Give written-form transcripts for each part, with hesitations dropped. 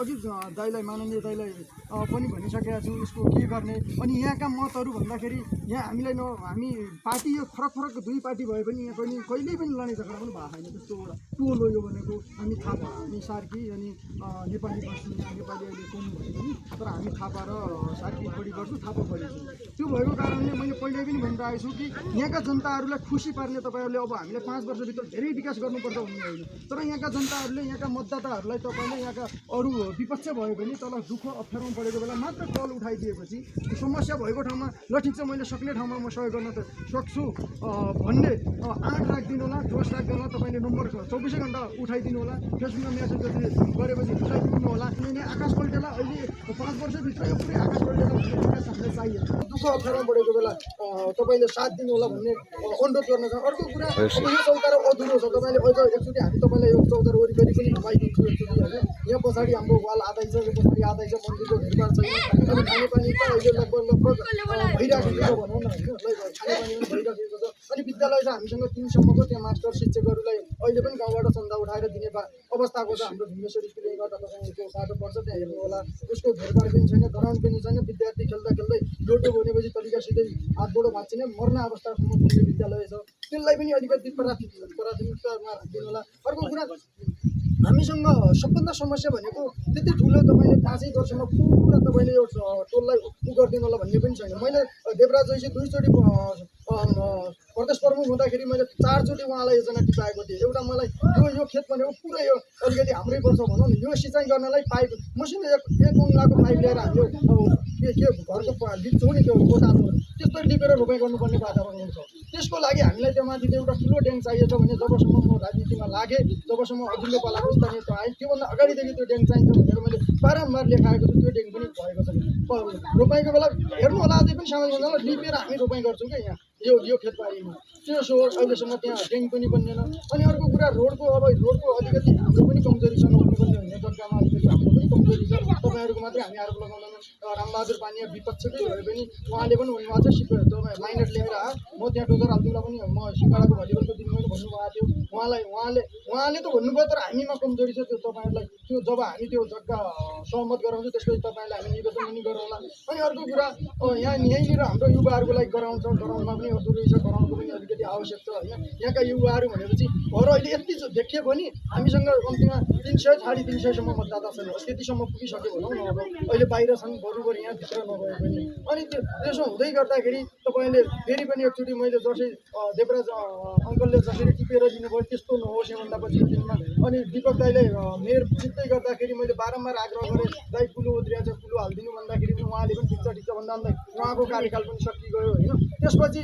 अघि दाइलाई माननीय दाइलाई पनि भनिसकेका छौँ यसको के गर्ने। अनि यहाँका मतहरू भन्दाखेरि यहाँ हामीलाई हामी पार्टी यो फरक फरक दुई पार्टी भए पनि यहाँ पनि कहिल्यै पनि लडाइँ झगडा पनि भएको छैन। त्यस्तो एउटा टोल हो यो भनेको। हामी थापा हामी सार्की अनि नेपाली बस्छु यहाँ नेपाली अहिले कम भए पनि तर हामी थापा र सार्की बढी गर्छु थापा बढी छु। त्यो भएको कारणले मैले पहिल्यै पनि भनिरहेको छु कि यहाँका जनताहरूलाई खुसी पार्ने तपाईँहरूले अब हामीले 5 वर्षभित्र धेरै विकास गर्नुपर्छ भन्ने होइन। तर यहाँका जनताहरूले यहाँका मतदाताहरूलाई तपाईँले यहाँका अरू विपक्ष भए पनि तल दुःख अप्ठ्यारोमा परेको बेला मात्र कल उठाइदिएपछि समस्या भएको ठाउँमा ल ठिक छ मैले सक्ने ठाउँमा म सहयोग गर्न त सक्छु भन्ने 8 राखिदिनु होला 10 राखिदिनु होला। तपाईँले नम्बर 24 घन्टा उठाइदिनु होला। फेसबुकमा मेसेज गरेपछि उठाइदिनु होला। किनभने आकाश पल्टेला अहिले 5 वर्षभित्र यो पुरै आकाश पल्टेला भन्ने विकास हामीलाई चाहियो। दुःख अप्ठ्यारोमा परेको बेला तपाईँले साथ दिनु होला भन्ने अनुरोध गर्न चाहन्छु। अर्को कुरा अब यो चौतारो अधुरो छ। तपाईँले अझ एकचोटि हामी तपाईँलाई यो चौतारो वरिपरि पनि घुमाइदिन्छु एकचोटि होइन। यहाँ पछाडि हाम्रो वाल आधा छ यो पछाडि आधा छ मन्दिरको भिडभाड छैन। अनि खानेपानी त अहिले लगभग भइराखेको छ भनौँ न होइन। खानेपानी पनि भइराखेको छ। अनि विद्यालय छ हामीसँग 3 सम्मको त्यहाँ मास्टर शिक्षकहरूलाई अहिले पनि गाउँबाट चन्दा उठाएर दिने अवस्थाको छ। हाम्रो ढुङ्गेश्वरी स्कुलले गर्दा तपाईँको बाटो पर्छ त्यहाँ हेर्नु होला। उसको भेडभाड पनि छैन ग्राउन्ड पनि छैन। विद्यार्थी खेल्दा खेल्दै लोटो भनेपछि तरिका सिधै हातबाट भाँच्चिने मर्न अवस्थासम्म पुग्ने विद्यालय छ। त्यसलाई पनि अलिकति प्राथमिकतामा राखिदिनु होला। अर्को कुरा हामीसँग सबभन्दा समस्या भनेको त्यति ठुलो तपाईँले 5 वर्षमा पुरा तपाईँले यो टोललाई गरिदिनु होला भन्ने पनि छैन। मैले देवराज जोशी 2 चोटि प्रदेश प्रमुख हुँदाखेरि मैले 4 चोटि उहाँलाई योजना टिपाएको थिएँ। एउटा मलाई यो खेत भनेको पुरै यो अलिकति हाम्रै पर्छ भनौँ न। यो सिँचाइ गर्नलाई पाइप मसिनो एक अङ्लाको पाइप ल्याएर हामीले के घरको लिप्छौँ नि त्यो कोठाहरू त्यस्तो लिपेर रोपाइ गर्नुपर्ने वातावरण छ। त्यसको लागि हामीलाई त्यो माथि एउटा ठुलो ट्याङ्क चाहिएको छ भने जबसम्म म राजनीतिमा लागेँ जबसम्म अघिल्लो पालाको स्थानीय आएँ त्योभन्दा अगाडिदेखि त्यो ट्याङ्क चाहिन्छ भनेर मैले बारम्बार लेखाएको छु। त्यो ट्याङ्क पनि भएको छैन। रोपाइँको बेला हेर्नु होला अझै पनि सामाजिक सञ्जालमा लिपेर हामी रोपाइँ गर्छौँ क्या यहाँ यो खेतबारीमा। त्यो सो अहिलेसम्म त्यहाँ ट्याङ्क पनि बन्दैन। अनि अर्को कुरा रोडको अलिकति हाम्रो पनि कमजोरी छ। नहुनुपर्ने हुने जग्गामा अलिकति हाम्रो पनि कमजोरी छ। तपाईँहरूको मात्रै हामी आरोप लगाउँदैन। रामबहादुर पानिया विपक्षकै भए पनि उहाँले पनि भन्नुभएको छ तपाईँ माइनर लिएर म त्यहाँ डोजर हालिदिउँला पनि म सिङ्गाडाको भलिबलको दिन मैले भन्नुभएको थियो। उहाँले त भन्नुभयो तर हामीमा कमजोरी छ। त्यो तपाईँहरूलाई त्यो जब हामी त्यो जग्गा सहमत गराउँछौँ त्यसपछि तपाईँहरूलाई हामी निवेदन पनि गरौँला। अनि अर्को कुरा यहीँनिर हाम्रो युवाहरूको लागि गराउनमा पनि अधुरै छ। गराउनको पनि अलिकति आवश्यक छ होइन। यहाँका युवाहरू भनेपछि घर अहिले यति देखियो भने हामीसँग कम्तीमा 300 350सम्म मतदाता छन्। त्यतिसम्म पुगिसक्यो भनौँ न। अब अहिले बाहिर छन् बरुबर यहाँ भित्र नभए पनि। अनि त्यसो हुँदै गर्दाखेरि तपाईँले फेरि पनि एकचोटि मैले जसरी देवराज अङ्कलले जसरी टिपेर दिनुभयो त्यस्तो नहोस् योभन्दा पछिको दिनमा। अनि दीपक दाईले मेयर जित्दै गर्दाखेरि मैले बारम्बार आग्रह गरेँ दाई कुलो उद्रिया छ कुलो हालिदिनु भन्दाखेरि पनि उहाँले पनि ठिक छ भन्दा उहाँको कार्यकाल पनि सकिगयो होइन। त्यसपछि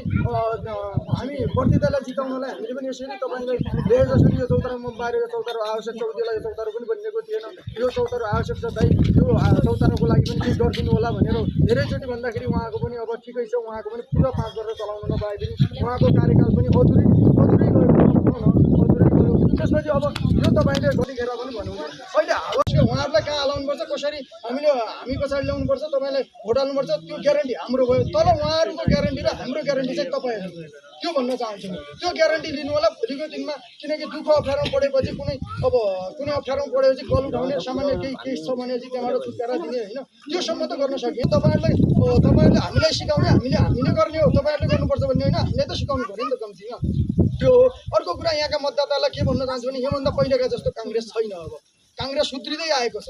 हामी प्रतितालाई जिताउनलाई हामीले पनि यसरी तपाईँलाई धेरै जसरी यो चौतारोमा बाहिर यो चौतारो आवश्यक छ उतिलाई यो चौतारो पनि बनिएको थिएन। यो चौतारो आवश्यक छ दाइ यो चौतारोको लागि पनि केही गरिदिनु होला भनेर धेरैचोटि भन्दाखेरि उहाँको पनि अब ठिकै छ। उहाँको पनि पुरा 5 वर्ष चलाउन नपाए पनि उहाँको कार्यकाल पनि अधुरै गयो। त्यसपछि अब यो तपाईँले कतिखेर पनि भन्नुहुन्छ अहिले आवश्यक उहाँहरूलाई कहाँ हालाउनुपर्छ कसरी हामी पछाडि ल्याउनुपर्छ तपाईँलाई भोट हाल्नुपर्छ त्यो ग्यारेन्टी हाम्रो भयो। तर उहाँहरूको ग्यारेन्टी र हाम्रो ग्यारेन्टी चाहिँ तपाईँहरू त्यो भन्न चाहन्छु म। त्यो ग्यारेन्टी लिनु होला भोलिको दिनमा। किनकि दुःख अप्ठ्यारोमा परेपछि कुनै अप्ठ्यारोमा परेपछि कल उठाउने सामान्य केही केस छ भने चाहिँ त्यहाँबाट छुटकारा दिने होइन त्योसम्म त गर्न सकियो। तपाईँहरूले हामीलाई सिकाउने हामीले गर्ने हो। तपाईँहरूले गर्नुपर्छ भन्ने होइन। हामीले त सिकाउनु पऱ्यो नि त कम्तीमा त्यो हो। अर्को कुरा यहाँका मतदातालाई के भन्न चाहन्छु भने योभन्दा पहिलेका जस्तो काङ्ग्रेस छैन। अब काङ्ग्रेस सुध्रिँदै आएको छ।